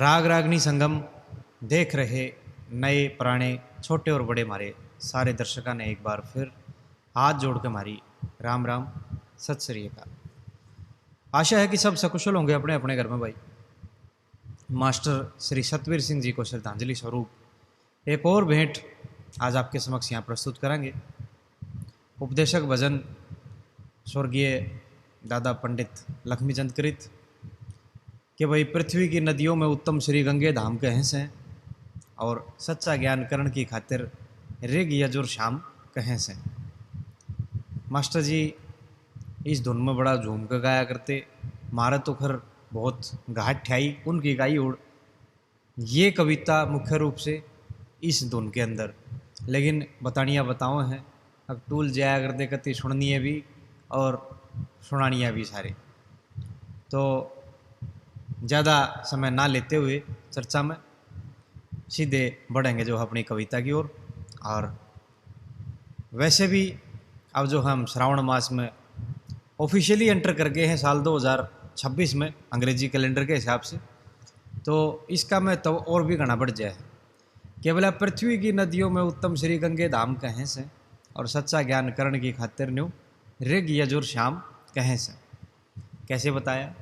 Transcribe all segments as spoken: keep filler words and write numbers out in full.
राग रागनी संगम देख रहे नए पुराने, छोटे और बड़े, म्हारे सारे दर्शकों ने एक बार फिर हाथ जोड़ के म्हारी राम राम, सत श्री अकाल। आशा है कि सब सकुशल होंगे अपने अपने घर में। भाई, मास्टर श्री सतवीर सिंह जी को श्रद्धांजलि स्वरूप एक और भेंट आज आपके समक्ष यहाँ प्रस्तुत करेंगे। उपदेशक भजन स्वर्गीय दादा पंडित लक्ष्मीचंद कृत कि भाई, पृथ्वी की नदियों में उत्तम श्री गंगे धाम कहें से, और सच्चा ज्ञान करण की खातिर ऋग यजुर श्याम कहें से। मास्टर जी इस धुन में बड़ा झूम के गाया करते, म्हारे तो खर बहुत घाट ठ्याई उनकी गाई उड़। ये कविता मुख्य रूप से इस धुन के अंदर, लेकिन बतानिया बताओ हैं, अब टूल जाया करते कति सुननी है भी और सुनानिया भी सारे। तो ज़्यादा समय ना लेते हुए चर्चा में सीधे बढ़ेंगे जो अपनी कविता की ओर। और वैसे भी अब जो हम श्रावण मास में ऑफिशियली एंटर कर गए हैं साल दो हज़ार छब्बीस में अंग्रेजी कैलेंडर के हिसाब से, तो इसका महत्व और भी घना बढ़ जाए। केवल पृथ्वी की नदियों में उत्तम श्री गंगे धाम कहें से, और सच्चा ज्ञान करण की खातिर न्यू ऋग यजुर श्याम कहें से। कैसे बताया?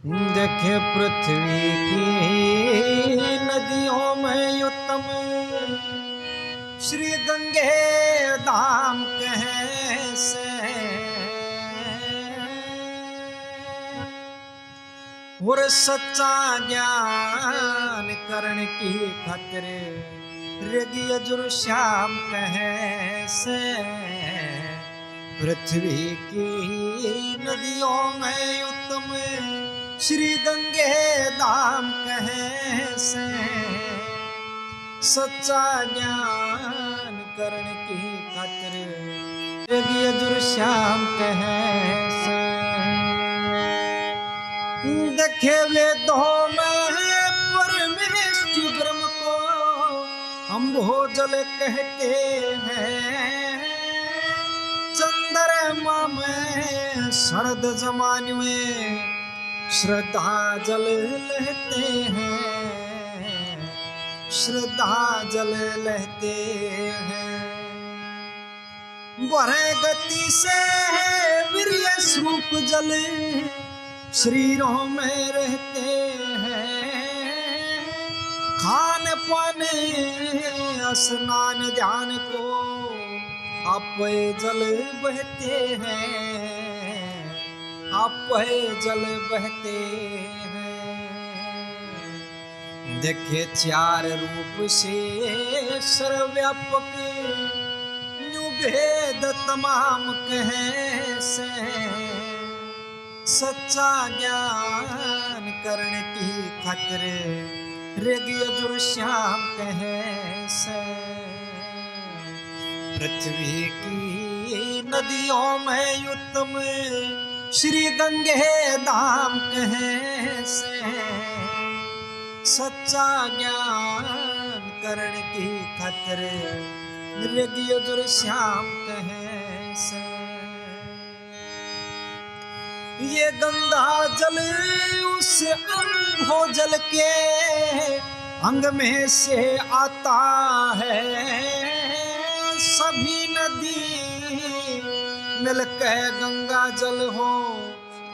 देखे पृथ्वी की नदियों में उत्तम श्री गंगे धाम कहें से, और सच्चा ज्ञान करण की खातिर ऋग यजुर श्याम कहें से। पृथ्वी की नदियों में उत्तम श्री गंगे धाम कहें से, सच्चा ज्ञान करण की खातिर ऋग यजुर श्याम कहें से। देखे वेदों में परमेष्टि ब्रह्म को अम्भोजल कहते हैं। चंद्रमा में शरद जमाने में श्रद्धा जल लेते हैं, श्रद्धा जल लेते हैं। बढ़े गति से वीर्य स्वरूप जल शरीरों में रहते हैं। खान पान स्नान ध्यान को आप जल बहते हैं, आप जल बहते हैं। देखे चार रूप से सर्वव्यापक न्यू भेद तमाम कहें से। सच्चा ज्ञान करण की खातिर ऋग यजुर श्याम कहें से। पृथ्वी की नदियों में उत्तम श्री गंगे धाम कहें से। सच्चा ज्ञान करण की खातिर ऋग यजुर श्याम कहें से। ये गंगा जल उस अम्भो जल के अंग में से आता है। सभी नदी मिलकर गंगा जल हो,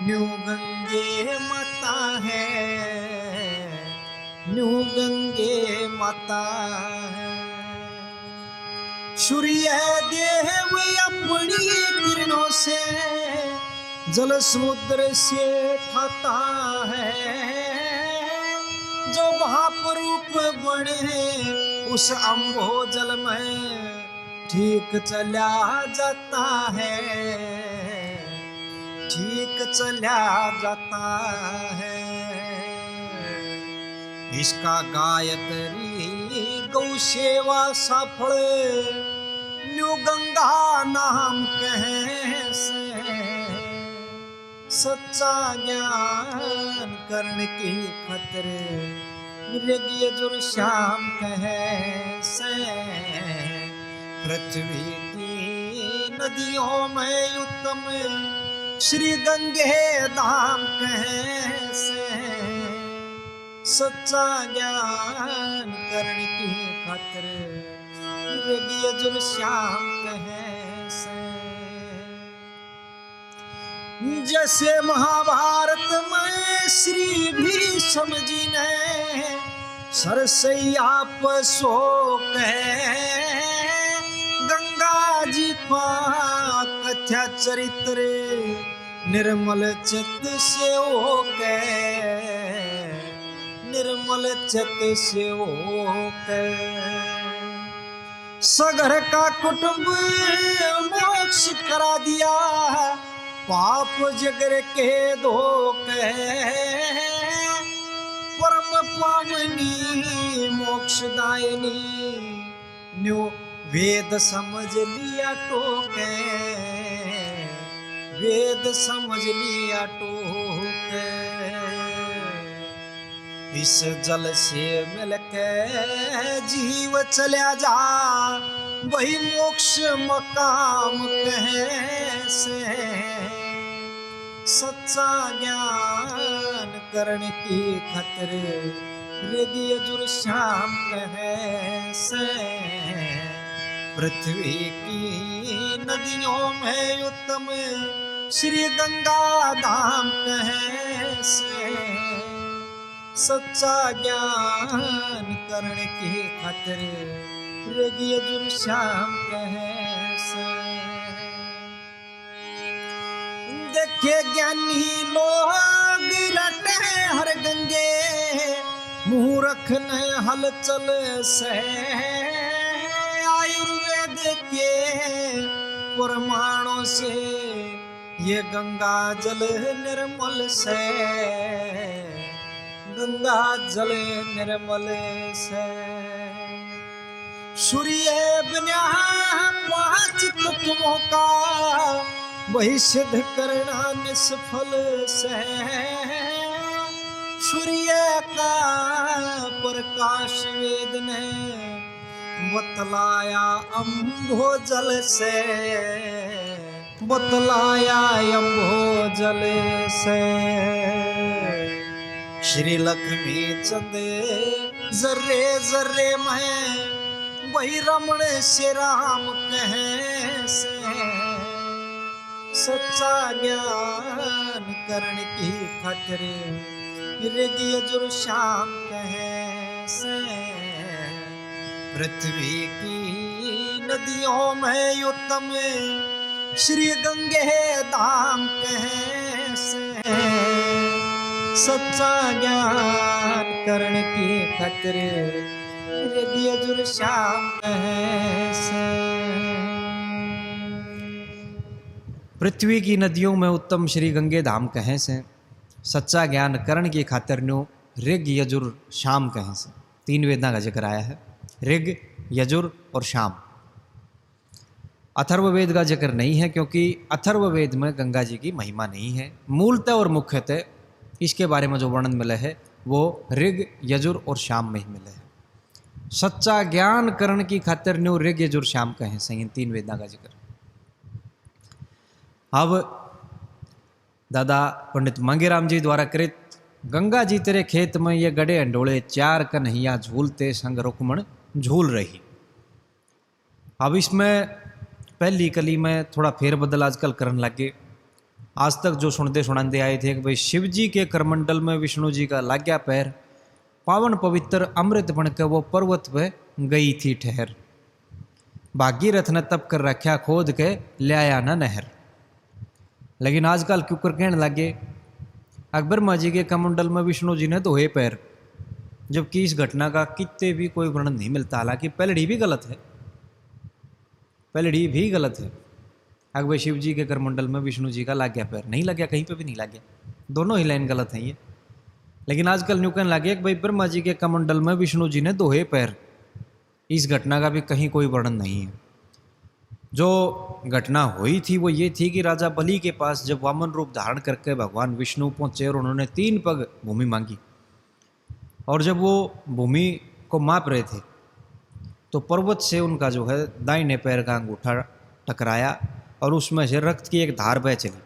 न्यू गंगे माता है, न्यू गंगे माता है। सूर्य देव अपनी किरणों से जल समुद्र से ठाता है। जो भाप रूप बने उस अम्भो जल में ठीक चला जाता है, ठीक चला जाता है। इसका गायत्री गौ सेवा सफल, न्यू गंगा नाम कहें से। सच्चा ज्ञान करण की खातिर ऋग यजुर श्याम कहें से। पृथ्वी की नदियों में उत्तम श्री गंगे धाम कहे से, सच्चा ज्ञान करण की खातिर ऋग यजुर श्याम कहे से। जैसे महाभारत में श्री भीष्म जी ने सरसैया पे शोक है, गंगा जी का कथ्या चरित्र निर्मल चित्त से होके, निर्मल चित्त से होके। सगर का कुटुंब मोक्ष करा दिया, पाप जगर के धोके। परम पावनी मोक्षदायिनी, न्यू वेद समझ लिया टोके, वेद समझ लिया टोके। इस जल से मिलके जीव चला जा, वही मोक्ष मकाम कहे से। सच्चा ज्ञान करण की खातिर ऋग यजुर श्याम कहे से। पृथ्वी की नदियों में उत्तम श्री गंगा धाम कहे से। सच्चा ज्ञान करण की खातिर ऋग यजुर श्याम कहे से। देखे ज्ञानी लोग रटे हर गंगे, मूर्ख न हलचल से। आयुर्वेद के प्रमाणों से ये गंगा जल निर्मल से, गंगा जल निर्मल से। सूर्य बन्या पांच तत्वों का, वही सिद्ध करना निष्फल से। सूर्य का प्रकाश वेद ने बतलाया अम्भोजल से, बतलाया अम्भोजल से। श्री लक्ष्मी चंद जर्रे जर्रे में, वही रमण से राम कहे से। सच्चा ज्ञान करण की खातिर ऋग यजुर श्याम कहे से। पृथ्वी की नदियों में उत्तम श्री गंगे धाम कहे से। सच्चा ज्ञान करण की खातिर ऋग यजुर श्याम कहे से। पृथ्वी की नदियों में उत्तम श्री गंगे धाम कहे से। सच्चा ज्ञान करण की खातिर न्यू ऋग यजुर श्याम कहे से। तीन वेदां का जिक्र आया है, ऋग, यजुर और श्याम। अथर्ववेद का जिक्र नहीं है, क्योंकि अथर्ववेद में गंगा जी की महिमा नहीं है। मूलतः और मुख्यतः इसके बारे में जो वर्णन मिले है, वो ऋग, यजुर और श्याम में ही मिले है। सच्चा ज्ञान करण की खातिर न्यू ऋग, यजुर, श्याम कहे से, इन तीन वेदां का जिक्र। अब दादा पंडित मांगेराम जी द्वारा कृत गंगा जी तेरे खेत में, ये गड़े हंडोले चार, कन्हैया झूलते संग रुक्मण झूल रही। अब इसमें पहली कली में थोड़ा फेरबदल आजकल करन लग गए। आज तक जो सुनते सुनाते आए थे कि भाई, शिव जी के करमंडल में विष्णु जी का लाग्या पैर, पावन पवित्र अमृत बन के वो पर्वत पे गई थी ठहर। भागीरथ ने तप कर रख्या, खोद के ल्याया ना नहर। लेकिन आजकल क्योंकर कहने लगे, अक ब्रह्मा जी के कमंडल में विष्णु जी ने धोए पैर, जबकि इस घटना का कितने भी कोई वर्णन नहीं मिलता। हालांकि पहलड़ी भी गलत है, पहलड़ी भी गलत है। अक भाई, शिव जी के करमंडल में विष्णु जी का लाग्या पैर, नहीं लाग्या, कहीं पे भी नहीं लाग्या, दोनों ही लाइन गलत है ये। लेकिन आजकल न्यू कहने लगे कि भाई, ब्रह्मा जी के कमंडल में विष्णु जी ने धोए पैर, इस घटना का भी कहीं कोई वर्णन नहीं है। जो घटना हुई थी वो ये थी कि राजा बलि के पास जब वामन रूप धारण करके भगवान विष्णु पहुंचे और उन्होंने तीन पग भूमि मांगी, और जब वो भूमि को माप रहे थे तो पर्वत से उनका जो है दाहिने पैर का अंगूठा टकराया और उसमें से रक्त की एक धार बह चली।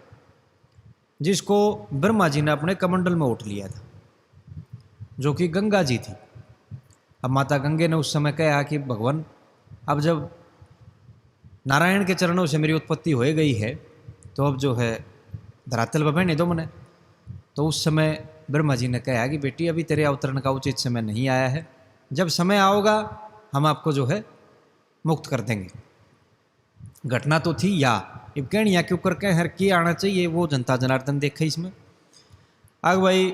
जिसको ब्रह्मा जी ने अपने कमंडल में उठ लिया था, जो कि गंगा जी थी। अब माता गंगे ने उस समय कहा कि भगवान, अब जब नारायण के चरणों से मेरी उत्पत्ति हो गई है, तो अब जो है धरातल पर बहने दो मने। तो उस समय ब्रह्मा जी ने कहा कि बेटी, अभी तेरे अवतरण का उचित समय नहीं आया है, जब समय आओगा हम आपको जो है मुक्त कर देंगे। घटना तो थी या, इब कहनिया क्यों करके हर की आना चाहिए, वो जनता जनार्दन देखे इसमें। आग भाई,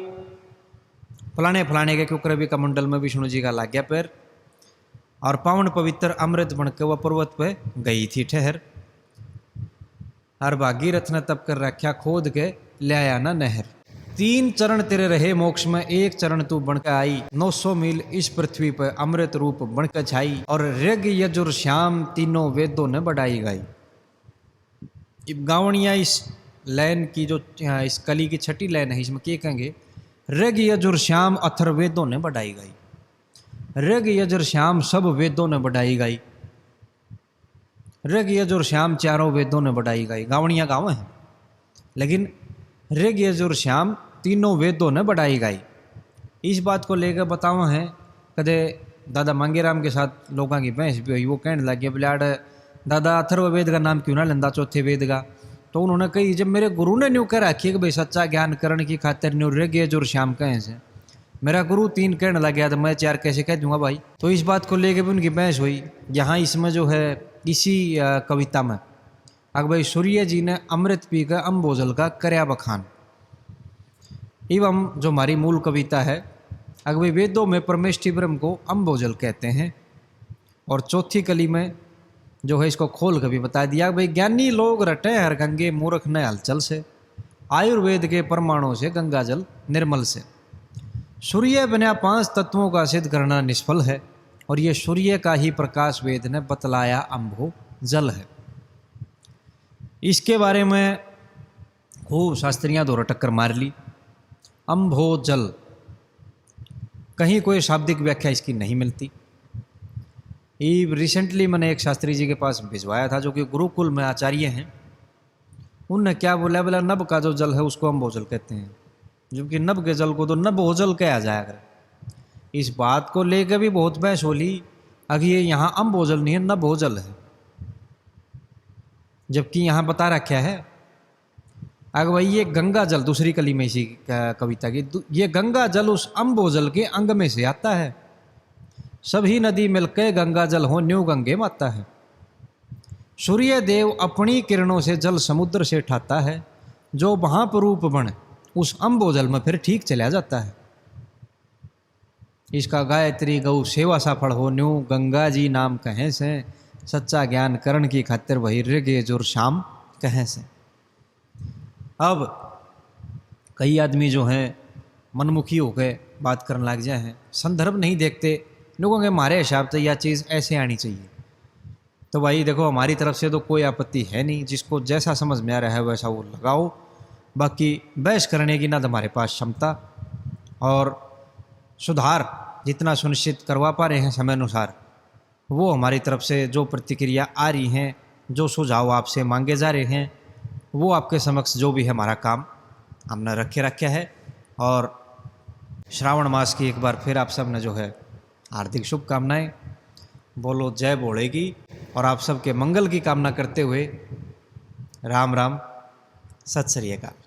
फलाने फलाने के क्यों करे भी कमंडल में विष्णु जी का लाग गया पैर, और पावन पवित्र अमृत बन के वह पर्वत पे गई थी ठहर। हर भागीरथ ने तप कर रखा, खोद के ल्याया ना नहर। तीन चरण तेरे रहे मोक्ष में, एक चरण तू बन के आई। नौ सौ मील इस पृथ्वी पे अमृत रूप बन के छाई, और ऋग यजुर श्याम तीनों वेदों ने बढ़ाई गाई। इब गावणिया इस लाइन की जो, अ, इस कली की छठी लाइन है, इसमें के कहेंगे? ऋग यजुर श्याम अथर्वेदों ने बढ़ाई गाई। ऋग यजुर श्याम सब वेदों ने बढ़ाई गाई। ऋग यजुर श्याम चारों वेदों ने बढ़ाई गाई। गावणिया गावे हैं, लेकिन ऋग यजुर श्याम तीनों वेदों ने बढ़ाई गाई। इस बात को लेकर बतावा है, कदे दादा मांगेराम के साथ लोगों की बहस भी हुई। वो कहने लग गए, "बोले, आड़ दादा अथर्ववेद का नाम क्यों ना लेंदा, चौथे वेद का?" तो उन्होंने कही, "जब मेरे गुरु ने न्यू कह रखी है कि भाई सच्चा ज्ञान करण की खातिर न्यू ऋग यजुर श्याम कहे से, मेरा गुरु तीन कहने लग गया तो मैं चार कैसे कह दूंगा भाई?" तो इस बात को लेकर भी उनकी बहस हुई। यहाँ इसमें जो है इसी, अ, कविता में अग भाई सूर्य जी ने अमृत पी कर अम्भोजल का करया बखान। एवं जो हमारी मूल कविता है, अग भाई वेदों में परमेष्ठी ब्रह्म को अम्भोजल कहते हैं। और चौथी कली में जो है इसको खोल के भी बता दिया, भाई ज्ञानी लोग रटे हर गंगे, मूर्ख न हलचल से। आयुर्वेद के प्रमाणों से गंगा जल निर्मल से। सूर्य बिना पांच तत्वों का सिद्ध करना निष्फल है, और ये सूर्य का ही प्रकाश वेद ने बतलाया अम्भो जल है। इसके बारे में खूब शास्त्रियां धोरे टक्कर मार ली। अम्भो जल, कहीं कोई शाब्दिक व्याख्या इसकी नहीं मिलती। ये recently मैंने एक शास्त्री जी के पास भिजवाया था, जो कि गुरुकुल में आचार्य हैं। उनने क्या बोला, बोला, "नभ का जो जल है उसको अम्भोजल कहते हैं, जबकि नभ के जल को तो नभोजल कहा जाया करे।" इस बात को लेकर भी बहुत बहस हो ली, अगर ये यहाँ अम्भोजल नहीं है, नभोजल है, जबकि यहाँ बता रखा है। अग भाई, ये गंगा जल, दूसरी कली में इसी क-, कविता की, दु-, ये गंगा जल उस अम्भोजल के अंग में से आता है। सभी नदी मिलके गंगा जल हो, न्यू गंगे माता है। सूर्य देव अपनी किरणों से जल समुद्र से ठाता है, जो भाप रूप बन उस अम्भोजल में फिर ठीक चला जाता है। इसका गायत्री गौ सेवा सफल हो, न्यू गंगा जी नाम कहें से, सच्चा ज्ञान करण की खातिर वही ऋग यजुर श्याम कहें से। अब कई आदमी जो हैं मनमुखी होकर बात करने लग जाए हैं, संदर्भ नहीं देखते, लोगों के हमारे हिसाब से यह चीज़ ऐसे आनी चाहिए। तो भाई देखो, हमारी तरफ से तो कोई आपत्ति है नहीं, जिसको जैसा समझ में आ रहा है वैसा वो लगाओ, बाकी बहस करने की ना तो हमारे पास क्षमता, और सुधार जितना सुनिश्चित करवा पा रहे हैं समय अनुसार, वो हमारी तरफ से जो प्रतिक्रिया आ रही हैं, जो सुझाव आपसे मांगे जा रहे हैं, वो आपके समक्ष जो भी है हमारा काम हमने रखे रखा है। और श्रावण मास की एक बार फिर आप सब ने जो है हार्दिक शुभकामनाएं। बोलो जय भोले की, और आप सबके मंगल की कामना करते हुए राम राम, सत श्री अकाल।